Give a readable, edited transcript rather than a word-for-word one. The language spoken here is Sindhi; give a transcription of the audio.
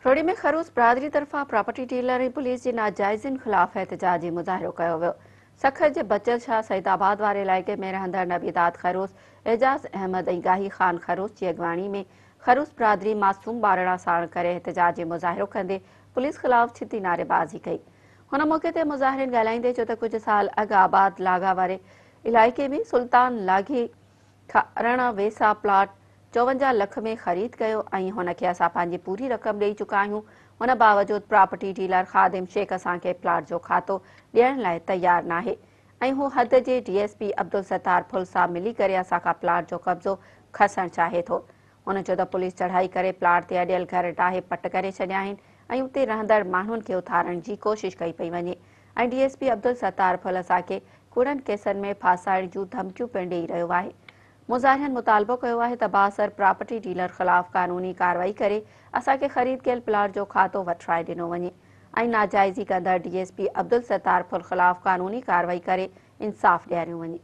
روهڙي ۾ خروس برادري طرفان پراپرٽي ڊيلر ۽ پوليس جي ناجائزين خلاف احتجاجي مظاهرو ڪيو ويو. سکر جي بچل شاهه سعيد آباد واري علائقي ۾ رهندڙ نبي داد خروس، اعجاز احمد ۽ گاهي خان خروس جي اڳواڻي ۾ خروس برادري معصوم ٻارڙا ساڻ ڪري احتجاجي مظاهرو ڪندي پوليس خلاف ڇتي نعريبازي ڪئي. هن موقعي تي مظاهرين ڳالهائيندي چيو ته ڪجهه سال اڳ آباد لاگا واري علائقي ۾ سلطان لاگي کان 18 ويسا پلاٽ 54 لک ۾ خريد ڪيو ۽ هن کي اسان پنهنجي پوري رقم ڏئي چڪا آهيون، ان باوجود پراپرٽي ڊيلر خادم شيخ اسان کي پلاٽ جو کاتو ڏيڻ لاء تيار ناهي ۽ هو حد جي D S P Abdul Sattar Phul سان ملي ڪري اسان کان پلاٽ جو قبضو کسڻ چاهي ٿو. هن چيو ته پوليس چڙهائي ڪري پلاٽ تي اڏيل گهر ڊاهي پٽ ڪري ڇڏيا آهن ۽ اتي رهندڙ ماڻهن کي اٿارڻ جي ڪوشش ڪئي پئي وڃي ۽ D S P Abdul Sattar Phul اسان کي ڪوڙن ڪيسن ۾ ڦاسائڻ جون ڌمڪيون پڻ ڏئي رهيو آهي. مظاهرين مطالبو ڪيو آهي ته بااثر پراپرٽي ڊيلر خلاف قانوني ڪارروائي ڪري اسان کي خريد ڪيل پلاٽ جو کاتو وٺرائي ڏنو وڃي ۽ ناجائزي ڪندڙ D S P Abdul Sattar Phul خلاف قانوني ڪارروائي ڪري انصاف ڏياريو وڃي.